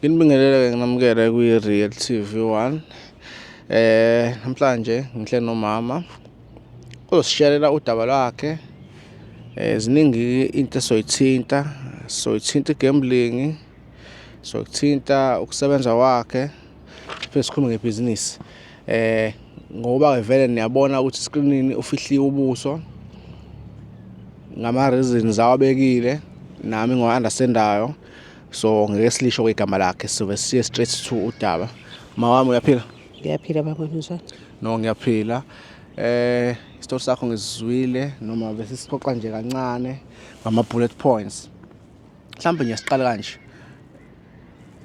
Nginibingelele nginamukele kwi-Real TV 1. Namhlanje ngihle nomama uzosishalela udaba lwakhe. Ziningi into esoyithinta, soyithinta i-gambling, soyithinta ukusebenza kwakhe, siphinde sikhulume ngebhizinisi. Ngoba vele niyabona ukuthi screenini ufihliwe ubuso ngama reasons awabekile nami ngiwa-understandayo, so ngeke silisho igama lakhe, sizobe siye straight to udaba. Mawami, uyaphila? Ngiyaphila baba, njani? No, ngiyaphila. Isitori sakho ngisizwile noma bese sixoxa nje kancane ngama bullet points. Mhlawumbe nje siqale kanje.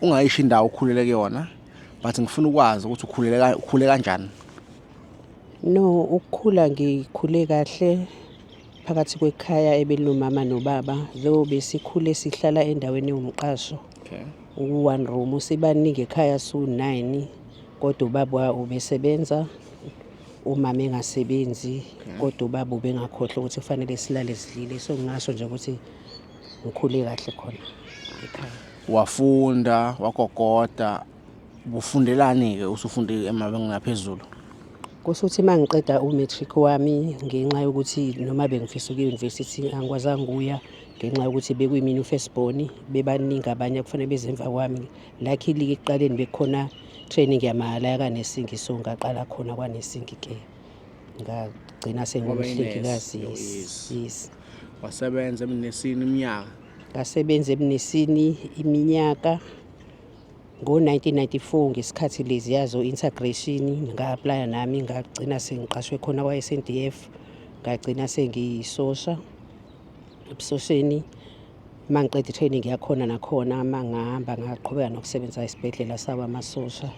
Ungayisho indawo okhulele kuyona, but ngifuna ukwazi ukuthi ukhulele ukhule kanjani. No, ukukhula ngikhule kahle phakathi kwekhaya ebelinomama nobaba, though besikhule sihlala endaweni ewumqasho. Uku-one room, sibaningi ekhaya, su-9, kodwa ubaba ubesebenza, umama engasebenzi, kodwa ubaba ubengakhohlwa ukuthi kufanele silale sidlile. So ngingasho nje ukuthi ngikhule kahle khona ekhaya. Wafunda, wagogoda, ubufundelani ke usufunde emabangeni aphezulu? Kusuthi uma ngiqeda u-matric wami, ngenxa yokuthi noma bengifisa ukuya e-university angikwazanga ukuya ngenxa yokuthi bekuyimina u-first born, bebaningi abanye kufanele beze emva kwami. Luckily ekuqaleni bekukhona training yamahhala yaka-nursing, so ngaqala khona kwa-nursing ke, ngagcina sengumhlengikazi. Yes. Wasebenza ebunesini iminyaka? Ngasebenza ebunesini iminyaka. Ngo-1994 ngesikhathi leziya zo-integration nga-applya nami, ngagcina sengiqashwe khona kwa-SANDF, ngagcina sengiyisosha. Ebusosheni uma ngiqeda i-training yakhona nakhona uma ngahamba ngaqhubeka nokusebenza esibhedlela sakwamasosha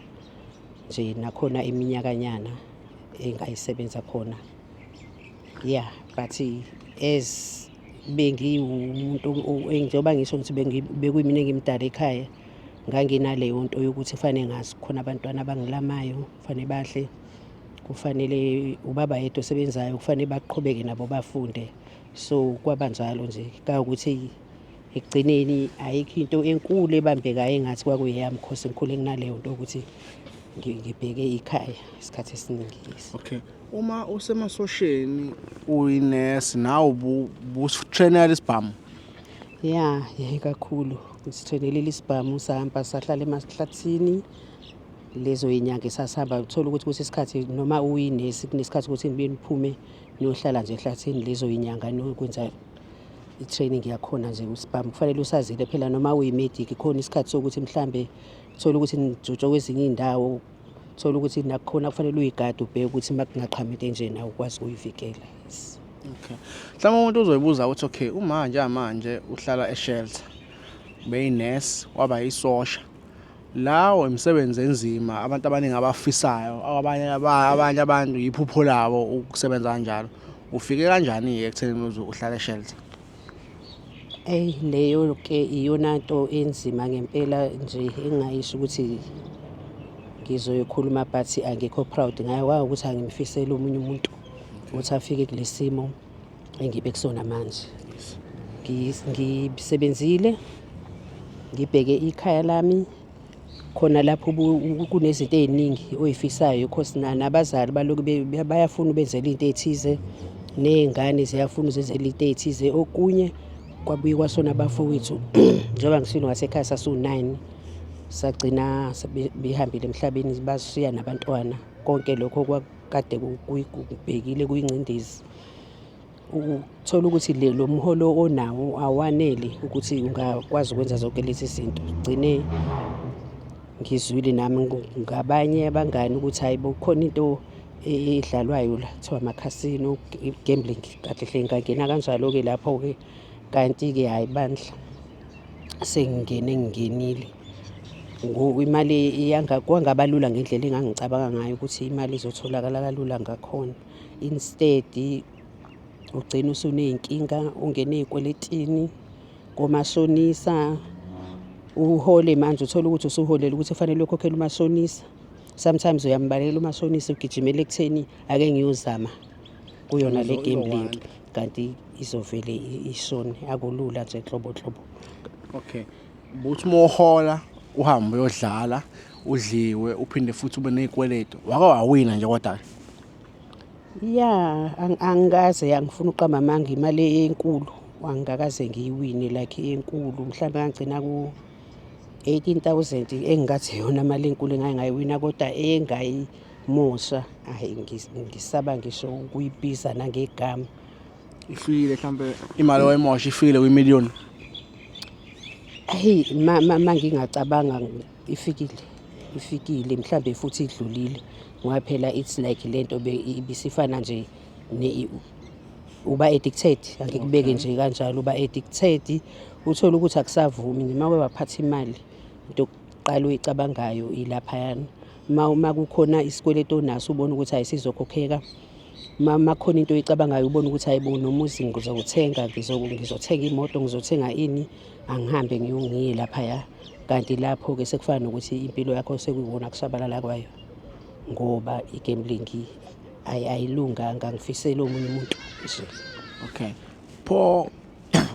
nje, nakhona iminyakanyana engayisebenza khona. Yeah, but as bengiwumuntu, njengoba ngisho ukuthi bekuyimina engimdala ekhaya, nganginaleyo nto yokuthi kufanele ngazi khona abantwana abangilamayo, kufanele badle, kufanele ubaba yedwa osebenzayo, kufanele baqhubeke nabo bafunde. So kwaba njalo nje kawukuthi ekugcineni ayikho into enkulu ebambekayo engathi kwakuyeyami, 'cause ngikhule nginaleyo nto ukuthi ngibheke ikhaya isikhathi esiningi, yes. Okay. Uma usemasosheni uyinesi, nawe ubutrainela isibhamu? Ya, kakhulu. Ngisitrenelile isibhamu, sahamba sahlala emahlathini lezo yinyanga esasihamba, uthola ukuthi kwesinye isikhathi noma uyinesi kunesikhathi ukuthi nibuye niphume niyohlala nje ehlathini lezo yinyanga niyokwenza i-training yakhona nje. Isibhamu kufanele usazile phela noma uyi-medic, khona isikhathi sokuthi mhlambe thola ukuthi nijutshwe kwezinye iy'ndawo, thola ukuthi nakhona kufanele uyigade, ubheke ukuthi uma kungaqhamuka into enje nawe ukwazi ukuyivikela, yes. Okay. Mhlawumbe umuntu uzoyibuza ukuthi okay, uma njengamanje uhlala e-shelter, ubeyinesi, waba yisosha. Lawo imisebenzi enzima abantu abaningi abafisayo, abanye abantu yiphupho labo ukusebenza kanjalo. Ufike kanjani-ke ekuthenini uze uhlale e-shelter? Eyi, leyo ke iyona nto enzima ngempela nje engingayisho ukuthi ngizoyikhuluma, but angikho proud ngayo, kwawukuthi angimfiseli omunye umuntu ukuthi afike kule simo engibe kusona manje. Ngisebenzile, ngibheke ikhaya lami khona lapho kunezinto ey'ningi oyifisayo, 'cause nabazali balokhu bayafuna ubenzela into ey'thize, ney'ngane ziyafuna uzenzela into ey'thize. Okunye kwabuye kwasona abafowethu, njengoba ngishilo ngasekhaya sasiwu-9, sagcina behambile emhlabeni basishiya nabantwana. Konke lokho kwakade kubhekile kuyingcindezi. Uthola ukuthi lo mholo onawo awanele ukuthi ungakwazi ukwenza zonke lezi zinto. Gcine ngizwile nami ngabanye abangani ukuthi hayi bo, khona into edlalwayo la kuthiwa ama-casino, i-gambling kahle hle. Ngangena kanjalo-ke lapho-ke, kanti-ke hhayi bandla, sengingene ngingenile. Imali kwangaba lula ngendlela engangicabanga ngayo ukuthi imali izotholakala kalula ngakhona. Instead ugcine usuney'nkinga, ungene ey'kweletini komashonisa, uhole manje uthole ukuthi usuholele ukuthi kufanele uyokhokhela umashonisa. Sometimes uyambalekela umashonisa, ugijimela ekutheni ake ngiyozama kuyona le gambling, kanti izovele ishone. Akulula nje nhlobo nhlobo. Okay. Buthi uma uhola Uhambe uyodlala, udliwe, uphinde futhi ube ney'kweletu. Wake wawina nje kodwa-ke? Ya, angikaze, angifuni ukuqamba amanga, imali enkulu angikakaze ngiyiwine, like enkulu. Mhlawumbe ngangigcina ku-18,000 engingathi iyona mali enkulu engake ngayiwina, kodwa engayimosha hhayi, ngisaba ngisho ukuyibiza nangegama. Ifikile mhlampe imali oyimosha, ifikile kwimiliyoni? Hheyi, ma ngingacabanga ifikile, ifikile mhlambe futhi idlulile, ngoba phela it's like lento ibisifana nje uba addicted, angikubeke nje kanjalo, uba addicted, uthole ukuthi akusavumi nje. Uma waphatha imali, into yokuqala oyicabangayo ilaphayana. Uma kukhona isikweletu onaso, ubone ukuthi ayisizokhokheka. Uma kukhona into oyicabangayo, ubone ukuthi hayibo, nomuzi ngizowuthenga, ngizothenga imoto, ngizothenga ini, angihambe ngiye laphaya. Kanti lapho-ke sekufana nokuthi impilo yakho sekuyiwona kushabalala kwayo, ngoba i-gambling ayilunganga, angifiseli omunye umuntu nje. Okay. Pho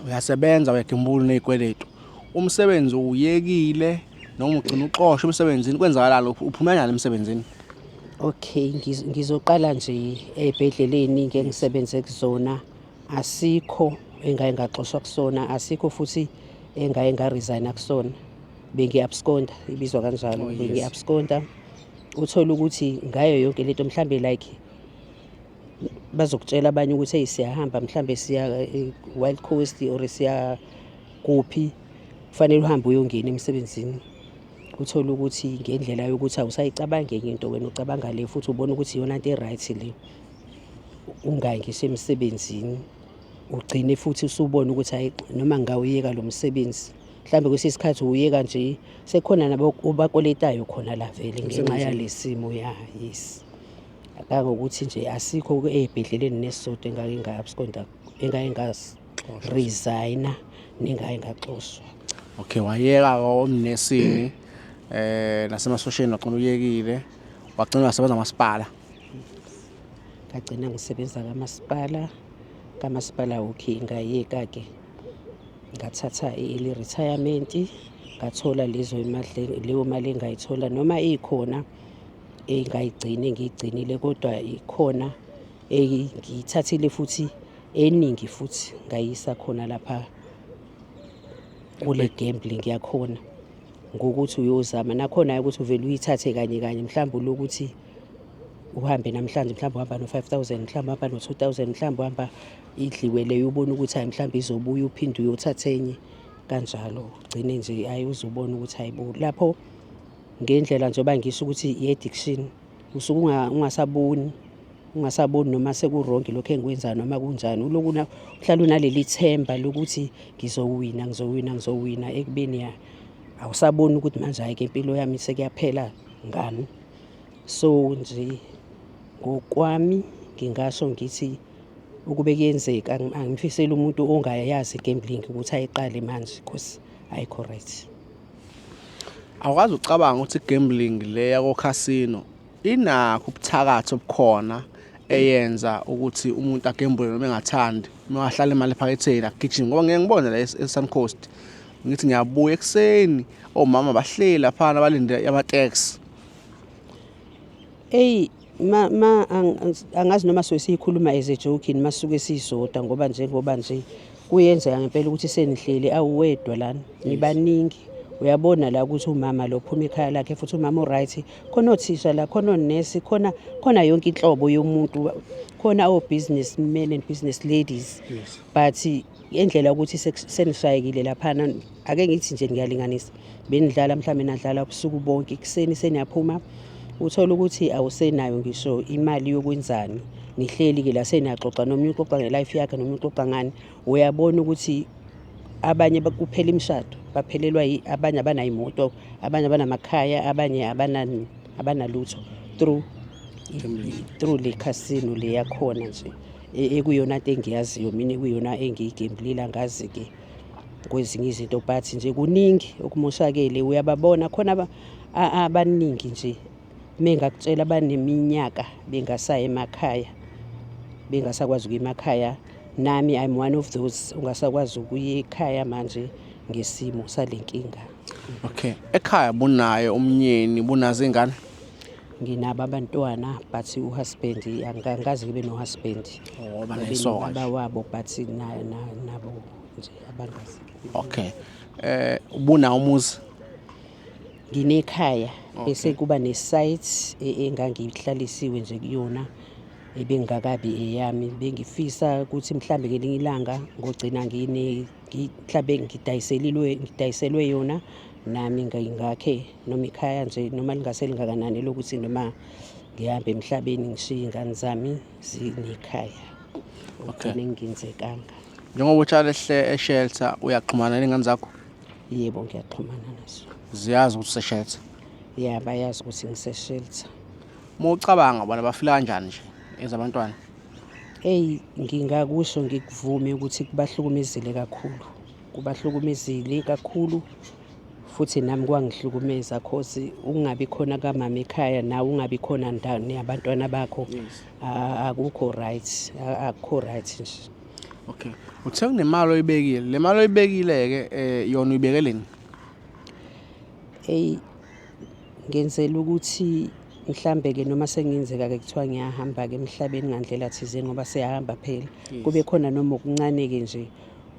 uyasebenza, uyagembula, uney'kweletu. Umsebenzi uwuyekile noma ugcina uxoshwa emsebenzini? Kwenzakalani? Uphume kanjani emsebenzini? Okay, ngizoqala nje ey'bhedleleni ngeke ngisebenze kuzona. Asikho engaye ngaxoshwa kusona, asikho futhi engaye nga-resign-a kusona. Bengi-absconda, ibizwa kanjalo. Oh, yes. Bengi-absconda. Uthole ukuthi ngayo yonke lento, mhlambe like bazokutshela abanye ukuthi hey, siyahamba, mhlambe siya Wild Coast or siya kuphi, kufanele uhambe uyongena emsebenzini. Uthole ukuthi ngendlela yokuthi awusayicabangi enye into, wena ucabanga le, futhi ubona ukuthi iyona nto e-right le, ungayi ngisho emsebenzini. Ugcine futhi usubona ukuthi hayi, noma ngingawuyeka lo msebenzi, mhlawumbe kwesinye isikhathi uwuyeka nje, sekukhona nabo obakweletayo khona la vele ngenxa yalesimo. Ya, yes, kangokuthi nje asikho ey'bhedleleni nesisodwa engake nga-absconda, engake nga-resigna, nengake ngaxoshwa. Okay, wayeka omnesini nasemasosheni, wagcina uyekile, wagcina wasebenza masipala. Ngagcina ngisebenza kamasipala. Kamasipala, okay, ngayeka-ke, ngathatha i-early retirement, ngathola lezo imali, leyo mali engayithola, noma ikhona engayigcini engiyigcinile, kodwa ikhona engiyithathile futhi eningi futhi ngayisa khona lapha kule gambling yakhona, ngokuthi uyozama nakhona ukuthi uvele uyithathe kanye kanye, mhlawumbe lokuthi uhambe namhlanje, mhlawumbe uhamba no-5,000, mhlawumbe uhamba no-2,000, mhlawumbe uhamba idliwe leyo, ubone ukuthi hayi, mhlawumbe izobuya, uphinde uyothatha enye kanjalo, ugcine nje hayi, uzubona ukuthi hayibo, lapho ngendlela njengoba ngisho ukuthi i-addiction, usuke ungasaboni noma seku-wrong lokhu engikwenzayo noma kunjani. Uloku uhlala unaleli themba lokuthi ngizowina, ngizowina, ngizowina, ekubeni ya awusaboni ukuthi manje hhayi-ke, impilo yami sekuyaphela ngani. So nje ngokwami ngingasho ngithi ukube kuyenzeka, angimfiseli umuntu ongayazi i-gambling ukuthi ayiqale manje, because ayikho right. Awukwazi ukucabanga ukuthi i-gambling le yako-casino inakho ubuthakathi obukhona eyenza ukuthi umuntu agembule noma engathandi, uma ahlala imali ephaketheni agijime? Ngoba ngeke ngibone la e-Sun Coast, ngithi ngiyabuya ekuseni, omama bahleli laphana balinde ama-taxi. Eyi, ma angazi noma suke siyikhuluma as a joke yini masuke sisodwa, ngoba njengoba nje kuyenzeka ngempela ukuthi senihleli, awuwedwa lana, nibaningi. Uyabona la ukuthi umama lo phuma ekhaya lakhe, futhi umama u-right, khona othisha la, khona onesi, khona khona yonke inhlobo yomuntu, khona o-businessmen and business ladies. But indlela ukuthi senishayekile laphana, ake ngithi nje ngiyalinganisa, benidlala mhlawumbe nadlala ubusuku bonke, ekuseni seniyaphuma, uthola ukuthi awusenayo ngisho imali yokwenzani. Nihleli-ke la, seniyaxoxa, nomunye uxoxa nge-life yakhe, nomunye uxoxa ngani. Uyabona ukuthi abanye kuphela imishado, baphelelwa, abanye abanayo imoto, abanye abanamakhaya, abanye abanalutho through le casino le yakhona nje, ekuyona nto engiyaziyo mina, ekuyona engiyigembulile. Angazi-ke kwezinye izinto, but nje kuningi okumoshakele. Uyababona khona abaningi nje, mengakutshela, baneminyaka bengasayi emakhaya, bengasakwazi ukuya emakhaya. Nami I'm one of those ungasakwazi ukuya ekhaya manje ngesimo sale nkinga. Okay. Ekhaya bunaye umnyeni, bunazo ingane? Nginabo abantwana but uhusband angikaze ngibe nohusband. Oh, banesoka nje. Baba wabo but nabo nje abangazi. Okay. Ubunawo umuzi? Nginekhaya bese kuba ne-site engangihlalisiwe nje kuyona ebengakabi eyami. Bengifisa ukuthi mhlambe ngelinye ilanga ngogcina ngine mhlambe ngidayiselwe yona nami ngakhe noma ikhaya nje noma lingase lingakanani lokuthi noma ngihambe emhlabeni ngishiye iy'ngane zami zinekhaya. Okay. Okugcine kungenzekanga. Njengoba utshala eshelter uyaxhumana ney'ngane zakho? Yebo, ngiyaxhumana nazo. Ziyazi ukuthi useshelter? Ya, bayazi ukuthi ngiseshelter. Uma ucabanga bona bafila kanjani nje ezabantwana? Eyi, ngingakusho ngikuvume ukuthi kubahlukumezile kakhulu. Kubahlukumezile kakhulu futhi nami kwangihlukumeza cause ukungabi khona kamama ekhaya nawe ungabi khona nabantwana bakho akukho right, akukho right nje. Okay. Uthe kunemali oyibekile. Le mali oyibekile-ke yona uyibekeleni? Eyi, ngenzela ukuthi mhlambe-ke noma sengenzeka-ke kuthiwa ngiyahamba-ke emhlabeni ngandlela thizeni ngoba siyahamba phela. Kube khona noma okuncane-ke nje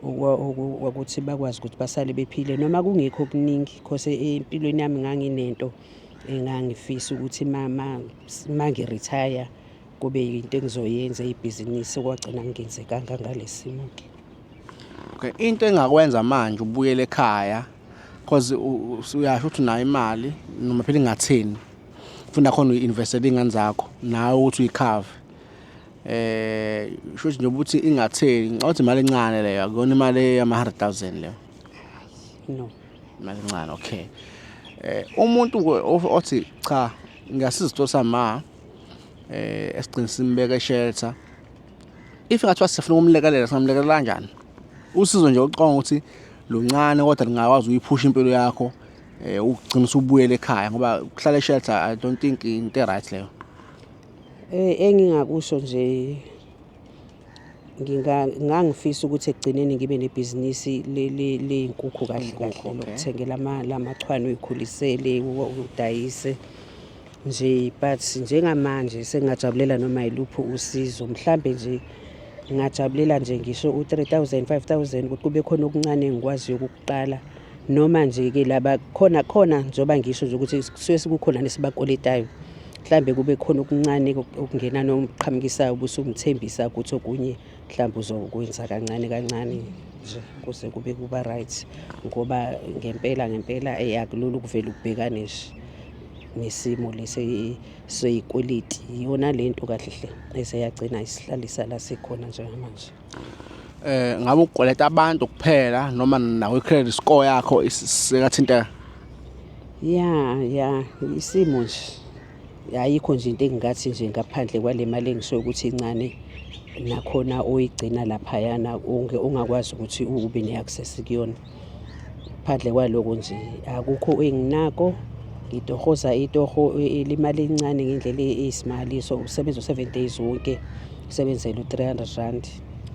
ukuthi bakwazi ukuthi basale bephile noma kungekho okuningi cause empilweni yami nganginento engangifisa ukuthi ma ngi-retire kube yinto engizoyenza eyibhizinisi okwagcina kungenzekanga ngalesimo-ke. Okay, into engakwenza manje ubuyele ekhaya cause uyasho ukuthi unayo imali noma phela ingatheni. Funa khona uyi-investele iy'ngane zakho nawe ukuthi uyikhave. Sho ukuthi nje ukuthi ingatheni ngicabanga ukuthi imali encane leyo akuyona imali yama 100,000 leyo. No. Imali encane, okay. Umuntu othi cha ngiyasiza isitolo sama esigcina simbeka eshelter. If ngathiwa sifuna ukumlekelela singamlekelela kanjani? Usizo nje ucabanga ukuthi luncane kodwa lingakwazi ukuyiphusha impilo yakho ugcina usubuyela ekhaya ngoba ukuhlala eshelter I don't think into right leyo. Engingakusho nje ngangifisa ukuthi ekugcineni ngibe nebhizinisi leyinkukhu kahle kahle lokuthengela lamachwane uyikhulisele udayise nje but njengamanje sengingajabulela noma yiluphi usizo mhlambe nje ngingajabulela nje ngisho u-3000 5000 ukuthi kube khona okuncane engikwaziyo ukukuqala noma nje ke laba khona khona njengoba ngisho nje ukuthi kusuke sekukhona nesibakweletayo mhlambe kube khona okuncane okungena nomqhamukisayo ubusumthembisa ukuthi okunye mhlambe uzokwenza kancane kancane nje kuze kube kuba right ngoba ngempela ngempela akulula ukuvela ukubhekane nje nesimo lesi seyikweleti iyona lento kahle hle eseyagcina isihlalisa la sikhona njengamanje. Ngabe ukweleta abantu kuphela noma nawe i-credit score yakho isekathinteka? Ya, isimo nje ayikho nje into engingathi nje ngaphandle kwale mali engisho ukuthi incane nakhona oyigcina laphayana ungakwazi ukuthi ube ne-access kuyona. Phandle kwaloko nje akukho enginako ngitohoza itoho limali encane ngendlela eyisimangaliso usebenza u-7 days wonke usebenzela u-300 rand.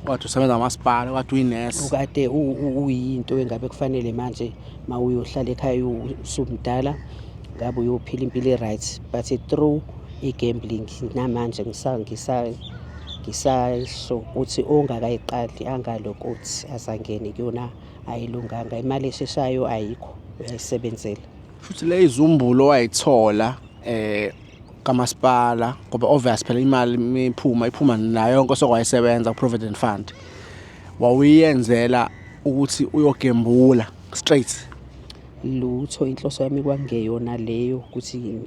Wathi usebenza kwamasipala, wathi uyinesi. Ukade uyinto engabe kufanele manje mawuyohlala ekhaya usumdala ngabe uyophila impilo e-right but through i-gambling namanje ngisasho ukuthi ongakayiqali angalokothi azangene kuyona ayilunganga imali esheshayo ayikho uyayisebenzela. Futhi le izumbulo wayithola kamasipala ngoba obvious phela imali iphuma nayo yonke sokwayisebenza ku-Provident Fund. Wawuyenzela ukuthi uyogembula straight? Lutho, inhloso yami kwakungeyona leyo ukuthi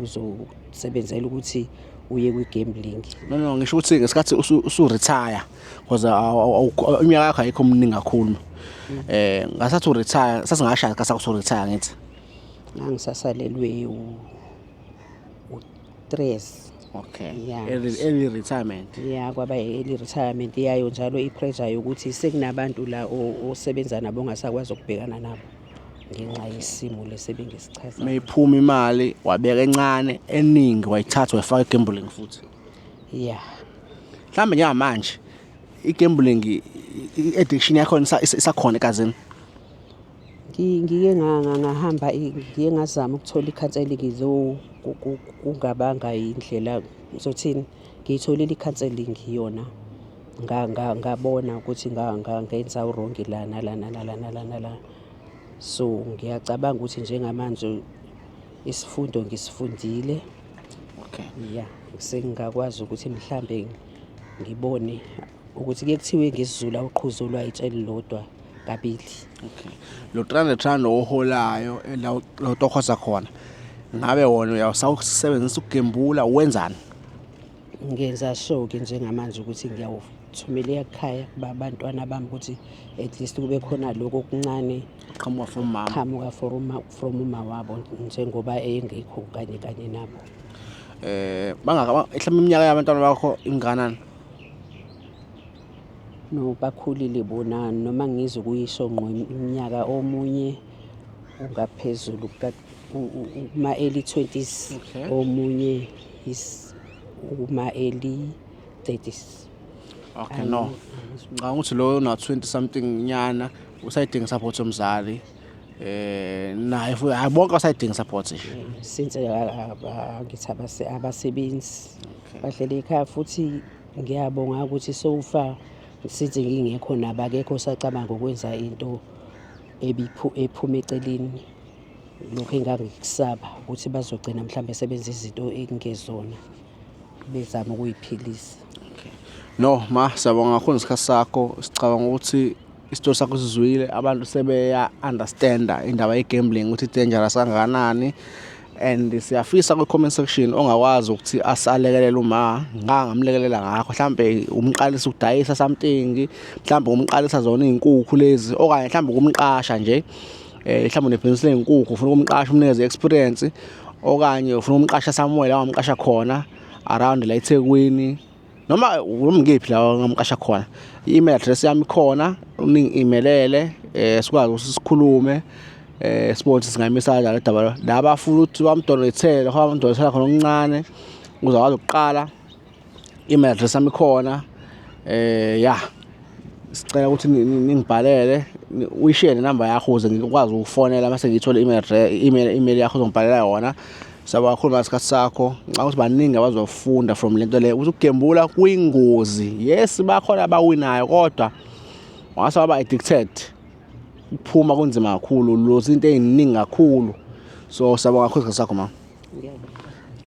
uzosebenzela ukuthi uye kwi-gambling. No, ngisho ukuthi ngesikhathi usu-retire because iminyaka yakho ayikho miningi kakhulu. Ngasathi u-retire sasingashaya isikhathi sakho so-retire ngithi. Ngangisasalelwe u-3 years. Okay. Yeah. Early retirement. Yeah, kwaba early retirement yayo njalo i-pressure yokuthi sekunabantu la osebenza nabo ongasakwazi ukubhekana nabo ngenxa yesimo lesebengisichaza. Mayiphuma imali wabeka encane eningi wayithatha wayifaka egambling futhi. Yeah. Mhlambe njengamanje igambling i-addiction yakho isakhona egazini? Ngike ngahamba, ngike ngazama ukuthola i-counselling, though kungabanga indlela, ngizothini, ngiyitholile i-counselling yona. Ngabona ukuthi ngenza u-wrong la nala nala nala nala. So ngiyacabanga ukuthi njengamanje isifundo ngisifundile. Ya, sengingakwazi ukuthi mhlambe ngibone ukuthi kuye kuthiwe ngesiZulu awuqhuzu itshe lilodwa kabili. Okay. Lo 300 rand oholayo la utohoza khona, ngabe wona uyawusawusebenzisa ukugembula, wenzani? Ngenza sure-ke njengamanje ukuthi ngiyawuthumela ekhaya kubantwana bami ukuthi at least kube khona lokho okuncane qhamuka from mama. Qhamuka from uma wabo, njengoba engekho kanye kanye nabo. Bangaka mhlawumbe iminyaka yabantwana bakho inganani? No, bakhulile bona, noma ngizokuyisho ngqo iminyaka, omunye ungaphezulu kuma early 20s, omunye is kuma early 30s. Okay, no. Ngicabanga ukuthi lo una 20 something nyana usayidinga support yomzali. Naye futhi, hayi, bonke basayidinga support nje. Since angithi abasebenzi bahlele ekhaya, futhi ngiyabonga ukuthi so far since ngingekho nabo akekho osacabanga ukwenza into ephuma eceleni, lokho engangikusaba ukuthi bazogcina mhlawumbe sebenza izinto ekungezona bezama ukuyiphilisa. No, ma, siyabonga kakhulu ngesikhathi sakho. Sicabanga ukuthi isitori sakho sizwile, abantu sebeya understanda indaba ye-gambling ukuthi dangerous kangakanani, and siyafisa kwi-comment section ongakwazi ukuthi asalekelele uma ngangamlekelela ngakho, mhlambe umqalisa ukudayisa something, mhlambe umqalisa zona iy'nkukhu lezi, okanye mhlambe ukumqasha nje, mhlawumbe unebhizinisi ley'nkukhu, ufuna ukumqasha, umnikeze i-experience, okanye ufuna ukumqasha somewhere la ongamqasha khona around la eThekwini, noma ngikephi la ongamqasha khona. I-email address yami ikhona, ningi-emailele, sikwazi ukuthi sikhulume, sibone ukuthi singayimisa kanjani le daba. La abafuna ukuthi bamdonethele, bamdonethela khona okuncane ukuze akwazi ukuqala, email address yami ikhona. Ya, sicela ukuthi ningibhalele, uyishiye nenamba yakho ukuze ngikwazi ukufonela mase ngiyithole i-email email yakho ozongibhalela yona. Siyabonga kakhulu ngesikhathi sakho. Ngicabanga ukuthi baningi abazofunda from lento le, ukuthi ukugembula kuyingozi. Yes, bakhona abawinayo, kodwa wase waba addicted, ukuphuma kunzima kakhulu, lose into ey'ningi kakhulu. So siyabonga kakhulu isikhathi sakho, ma. Ngiyabonga.